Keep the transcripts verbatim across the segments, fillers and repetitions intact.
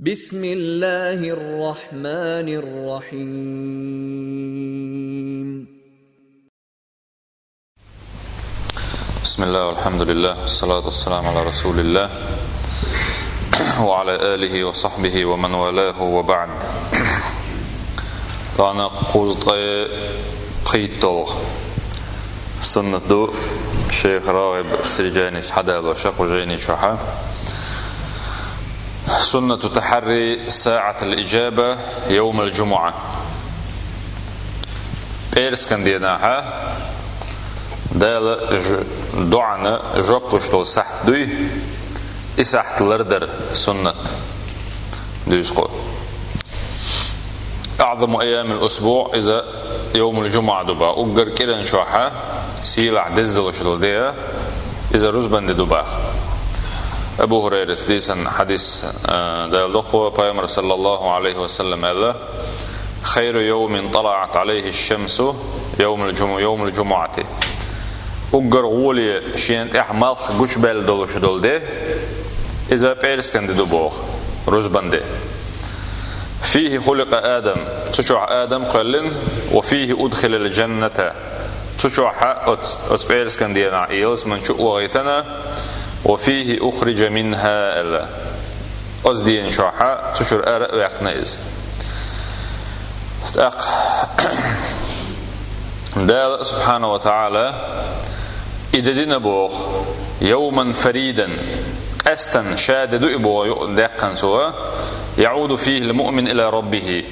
بسم الله الرحمن الرحيم. بسم الله والحمد لله والصلاة والسلام على رسول الله وعلى آله وصحبه ومن والاه وبعد. Тана кхузткъе пхийтталгӀа суннат ду шейх РагӀиб Сиржанис хьадалош кху жайни чохь. سنة تحري ساعة الإجابة يوم الجمعة. ПӀераскан денахьа Дала ж-, доӀана жоп луш долу сахьт дуй, и сахьт лардар суннат дуьйцу кху. أعظم أيام الأسبوع, иза йовмул-жумуӀа ду баха. Уггар кӀиран чохьа сийлахь деза долуш долу де, иза рузбан де ду баха. Абу ХӀурайрас дийцина хьадис, а, Дала доккхо, Пайхамар, саллаллаху Ӏалайхи ва саллам, аьлла: خير يوم طلعت عليه الشمس يوم الجمعة، يوم الجمعة. Уггар гӀоле шена тӀехь малх гучубаьлла долуш долу де, иза пӀераскан де ду боху, рузбан де. فيه خلق آدم, цу чохь Адам кхоьллина, وفيه أدخل الجنة, цу чохьа оц-, оцу пӀераскан денахь и ялсамани чу а вахийтина, وفيه أخرج منها, аьлла. Оцу дена чохьа цу чуьра ара а ваьккхина иза. ТӀаккха Дала, субхьанаху ва тагӀала, и де дина боху, يوما فريدا, къаьстина ша де ду и боху юкъа даьккхина цо, يعود فيه المؤمن إلى ربه.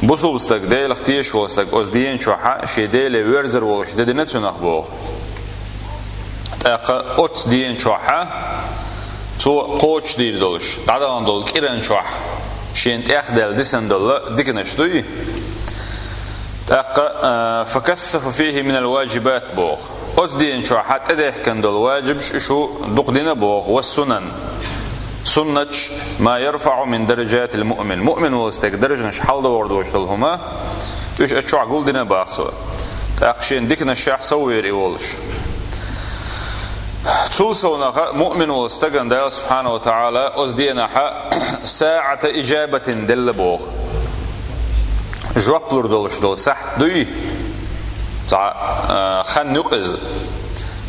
Бусулба стаг, Делах тешаш волу стаг, оцу дена чохьа шен Деле верзар волуш де дина цунах боху. ТӀаккха оцу дена чохьа цо кхочушдийр долуш, дӀадахана долу кӀиран чохь шена тӀехдаьлла дисина долу диканаш дуй. ТӀаккха, а, فكثف فيه من الواجبات боху. Оцу дена чохьа тӀедехкина долу ваджибаш уьш дукха дина боху, والسنن, суннаташ, ما يرفع من درجات المؤمن, муъмин волу стеган даржанаш хьалдохур долуш долу хӀума, уьш оцу чохь гулдина баха цо. ТӀаккха шен диканашшехь сов вер и волуш. Цул совнаха муъмин волу стагана Дала, субхьанаху ва тагӀала, оцу денахьа ساعة إجابة делла боху. Жоп лур долуш долу сахьт дуй, цхьа, а, хан юкъа иза.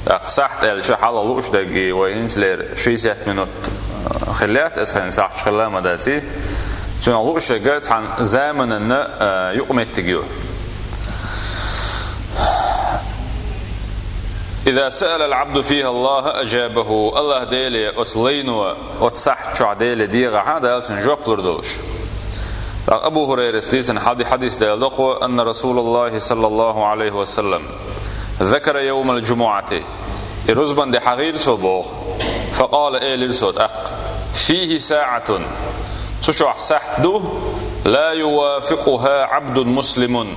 ТӀаккха сахьт аьлча хьалха лууш дерг и вай хӀинцалера шестьдесят минут, а, хиллац, аса хӀинца сахьташ хилла ма дац и. Цунах лууш дерг цхьана заманан, а, юкъаметтиг ю. إذا سأل العبد فيها الله أجابه. АллахӀ Деле оцу лайно, оцу сахьт чохь Деле дегӀахьа, Дала цунна жоп лур долуш. ТӀаккха Абу ХӀурайрас дийцина хьади-, хьадис Дала доккхо, أن رسول الله صلى الله عليه وسلم ذكر يوم الجمعة. И рузбан де хьахийра цо боху. فقال, элира цо тӀаккха: فيه ساعة. Цу чохь сахьт ду, لا يوافقها عبد مسلم.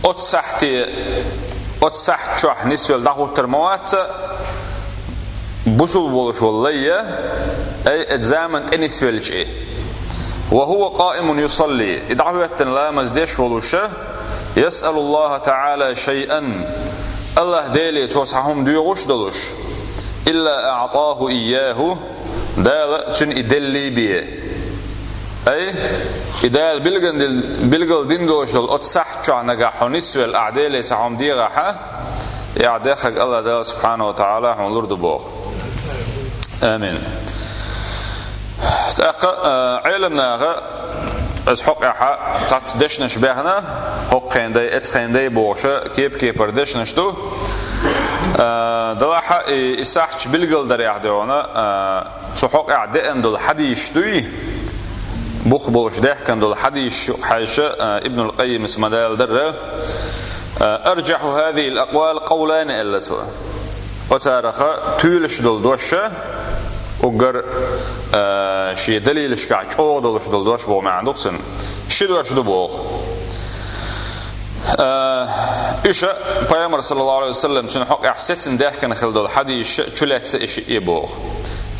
Оцу сахьте, оцу сахьт чохь нисвелла дӀахӀуттур ма вац бусулба волуш волу лай, ай, оцу заман тӀе нисвелча и. وهو قائم يصلي. И дӀахӀоьттина ламаз деш волуша, يسأل الله تعالى شيئا. АллахӀ Деле цо цхьа хӀума доьхуш долуш. إلا أعطاه إياه. Дала цуьнан и деллий бе. Ай, и Дала билган дил-, билгал дина долуш долу оцу сахьт чохь нагахь хьо нисвелла ахь Деле цхьа хӀума дегӀахьа, и ахь деххарг АллахӀ Дала, субхьанаху ва тагӀала, хьуна лур ду боху. Амин. ТӀаккха, а, Ӏеламнаха, аса хьокъехьа цхьацца дешнаш бехна, хӀокху хендай, эцу хендай бохуша, кеп-кепара дешнаш ду. А, далахьа и, и сахьташ билгалдарехь дуьхьана, а, цу хьокъехь деана долу хьадисаш дуй, бух болуш даьхкина долу хьадисаш юкъа хьаьжча, а, Ибнул Къаййимас ма-далла дарра, а, أرجح هذه الأقوال قولان аьлла цо. Оцараха туьйлаш долу доша, уггар, а, шен далилашкахь чӀогӀа долуш долу дош боху маьӀна ду-кх цуьнан. Ши дош ду боху. А, уьша Пайхамар, саллаллаху Ӏалайхи ва саллам, цуьнан хьокъехь сецна даьхкина хила долу хьадисаш чулаьцна и шиъ боху.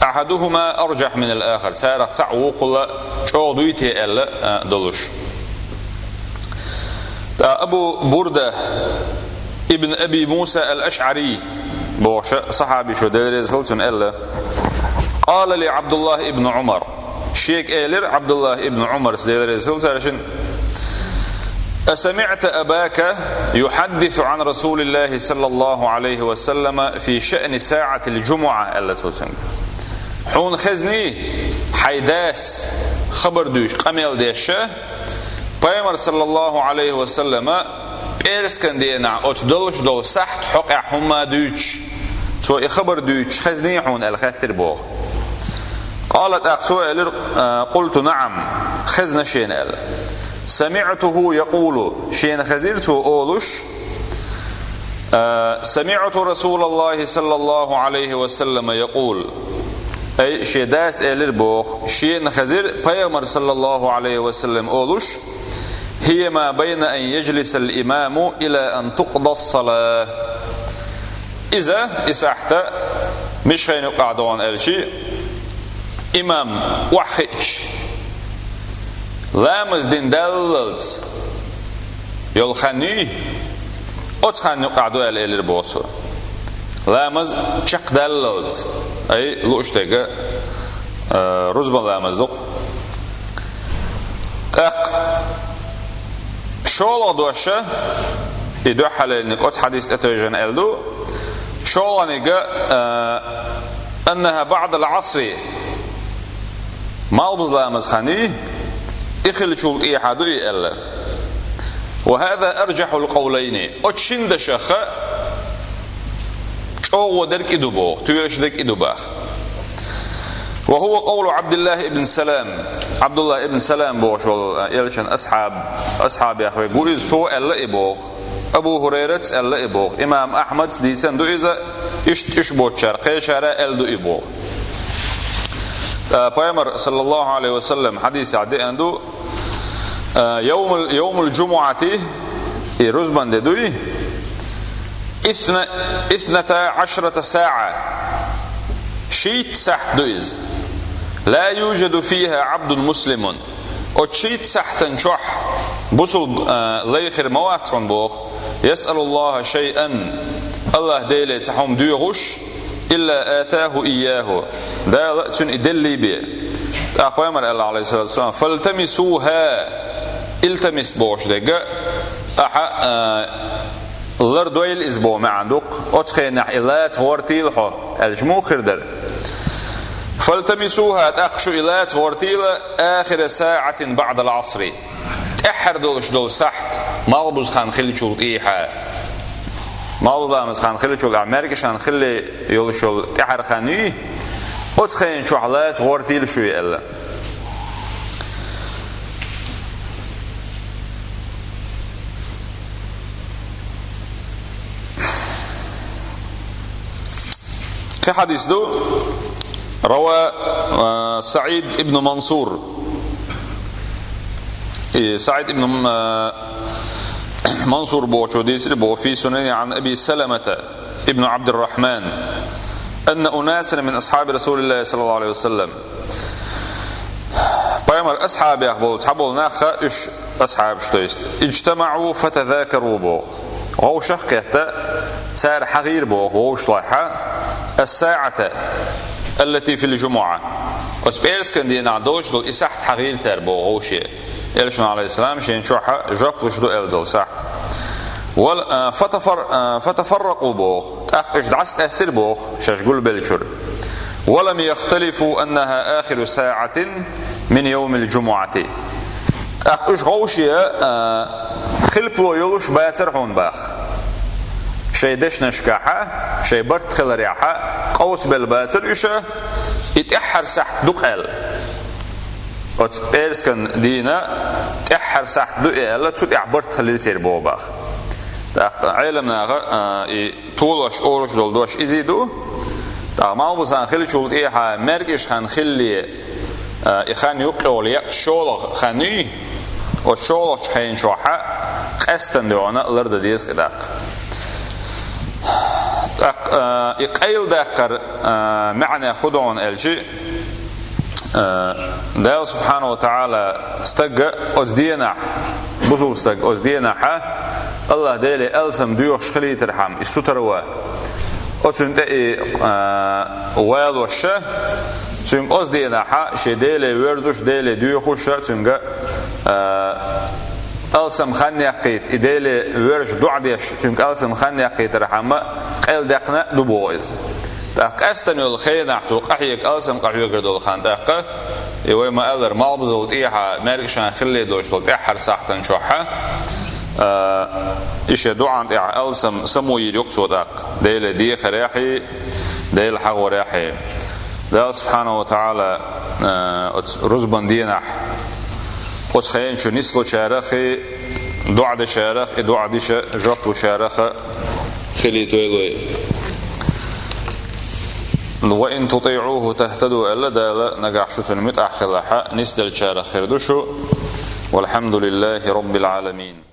أحدهما أرجح من الآخر. Царах цхьаъ вукхула чӀогӀа дуй те аьлла, а, долуш. ТӀа Абу Бурда ибн Аби Муса ал-АшӀари бохуша сахьабичо, Дела реза хила цунна, аьлла: قال لي عبد الله بن عمر. Шега элира Ӏабдуллахь ибн Ӏумара, Дела реза хуьлда царна: «أسمعت أباك يحدث عن رسول الله صلى الله عليه وسلم في شأن ساعة الجمعة», аьлла цо цуьнга. «Хьуна хезний хьайн дас хабар дуьйцуш, къамел деш, Пайхамар, саллаллаху Ӏалайхи ва саллама, пӀераскан дийнахь оцу долуш долу сахьт хьокъехь хӀумма дуьйцуш, цо и хабар дуьйцуш хезний хьуна?» аьлла хаьттира боху. Къала, тӀаккха цо элира: «Къулту наӀам, хезна шена», аьлла. «СамиӀтуху якъулу», шена хезира цо олуш: «СамиӀту Расулаллахи саллаллаху Ӏалайхи ва саллама якъул». Ай, шен дас элира боху, шена хезира Пайхамар, саллаллаху Ӏалайхи ва саллам, олуш: «ХӀия ма байна ан яжлисал имаму ила ан тукъдас сала». Иза, и сахьта, мишхайна юкъахь догӀун аьлчи, имам охьахиъча, ламаз дина даллалц йолу хан юй, оцу хан юкъахь ду аьлла элира боху цо. Ламаз чекхдаллалц, ай, лууш дерг, а, рузбан ламаз ду-кх. ТӀаккха шолгӀа дош, и дуьххьалерниг оцу хьадис тӀетевжина аьлла ду, шолгӀаниг, а, «аннаха баӀдал Ӏасри», малхбуза ламаз хан юй, и хиллачул тӀехьа ду и аьлла. «Ва хаза аржахьул къавлайни», оцу шина дашах чӀогӀа дерг и ду боху, тоьлуш дерг и ду боху. «Ва хува къавлу Ӏабдиллахи ибн Салам», Ӏабдуллахь ибн Салам бохуш волу, а, элчан асхьаб, асхьабех верг ву иза, цо аьлла и боху. Абу ХӀурайрас аьлла и боху. Имам Ахьмадс дийцина ду иза, иштта уьш боцучара, кхечара аьлла ду и боху. ТӀаккха Пайхамар, саллаллаху Ӏалайхи ва саллам, хьадисехь деана ду, а, йовмул, йовмул жумуӀати, и рузбан де дуй, исна-, исната Ӏашрата саӀа, шийтта сахьт ду иза. «Ла южаду фиха Ӏабдун муслимун». Оцу шийтта сахьтан чохь бусулба, а, лай хир ма вац хьуна боху. «Ясъалуллаха шайъан», Аллахь Деле цхьа хӀума доьхуш, «илла атаху ийяху», Дала цуьнан и деллий бен. ТӀаккха Пайхамар аьлла, Ӏалайхиссалату вассалам: «Фалтамисуха», илтамис бохуш дерг, ахьа, а, лардойла иза боху маьӀна ду-кх, оцу хенахь и лаца гӀортийла хьо, аьлча муха хир дара? «Фалтамисуха», тӀаккха шу и лаца гӀортийла, «ахира саӀатин баӀдал Ӏасри», тӀаьххьара долуш долу сахьт, малхбуза хан хиллачул тӀехьа. Малхбуза ламаз хан хиллачул тӀехьа, маьркӀаж хан хилла йолуш йолу тӀаьххьара хан юй, оцу хенан чохь лаца гӀортийла шу и аьлла. Кхин хьадис ду, рава, а, СаӀид ибн Мансур. И СаӀид ибн, а, Мансур бохучо дийцира боху, фи сунани Ӏан Аби Саламата ибн Ӏабдуррахьман, анна унасан мин асхьаби Расулиллахи саллаллаху Ӏалайхи ва саллам. Пайхамар асхьабех болу цхьаболу нах, уьш асхьабаш, то есть, «иджтамаӀу фатазакару», боху. Вовшах а кхетта, цара хьахийра боху вовшашлахь, «ас-саӀата аллати фил жумуӀа». Оцу пӀераскан дийнахь долуш долу и сахьт хьахийра цара боху вовше. Элчано, Ӏалайхиссалам, шен чохь жоп луш ду аьлла долу сахьт. Вал-, а, фатафар-, а, фатафарракъу боху. ТӀаккха уьш дӀасакъаьстира боху, шаьш гулбеллачуьра. «Ва лам яхталифу аннаха ахиру саӀатин мин йовмил жумуӀати». ТӀаккха уьш вовше, а, хилпало йолуш бацара хьуна боху. Шайн дешнашкахьа, шайн барт хиларехьа, къовсабелла бацара уьш, и тӀаьххьара сахьт ду-кх аьлла. Оцу пӀераскан дийнан тӀаьххьара сахьт ду и аьлла, цу тӀехь барт хилира церан боху боху. ТӀаккха Ӏеламнаха, а, и толош, олуш долу дош изий ду. ТӀаккха малхбуза хан хиллачул тӀехьа маьркӀаж хан хилале, а, и хан юккъехула екъча шолгӀа хан юй, оцу шолгӀачу хенан чохьа къаьстина дуьхьал лардан деза-кх и тӀаккха. ТӀаккха, а, и къайладаккхар, а, маьӀнех хӀун ду хьуна аьлчи, а, Дала субхьанаху ва таӀала стаг оцу дийнахь, бусулба стаг оцу дийнахьа, Аллахь Деле алсам доьхуш хилийтархьама, и сутара ван. Оцунна тӀе и, а, валош, Цуьнга оцу дийнахьа шен Деле верзуш, Деле доьхуш, цуьнга, а, алсам хан яккхийта, и Деле верзуш доӀа деш, цуьнга алсам хан яккхийтархьама къел даьккхина ду боху иза. ТӀаккха къаьстина йолу хенахь цо къахьега, алсам къахьоьгур долу хан тӀаккха, и вай ма-аллара, малхбузалла тӀехьа маьркӀажан хилла долуш долу тӀаьххьара сахьтана чохьа, а, и шен доӀан тӀехь алсам самойийр ю-кх цо тӀаккха, Деле дехарехь а, Деле хьахорехь а. Дала субхьанаху ва тагӀала, а, оцу рузбан дийнахь оцу хенан чу нислучарах а, доӀа дечарах а, и доӀа дича жоп лучарах а хилийтойла вай. «Ва ин тутиӀуху тахтаду», аьлла Дала, нагахь шу цунна муьтӀахь хилахьа, нисделлачарах хир ду шу. Валхьамдулиллахи роббил Ӏаламин.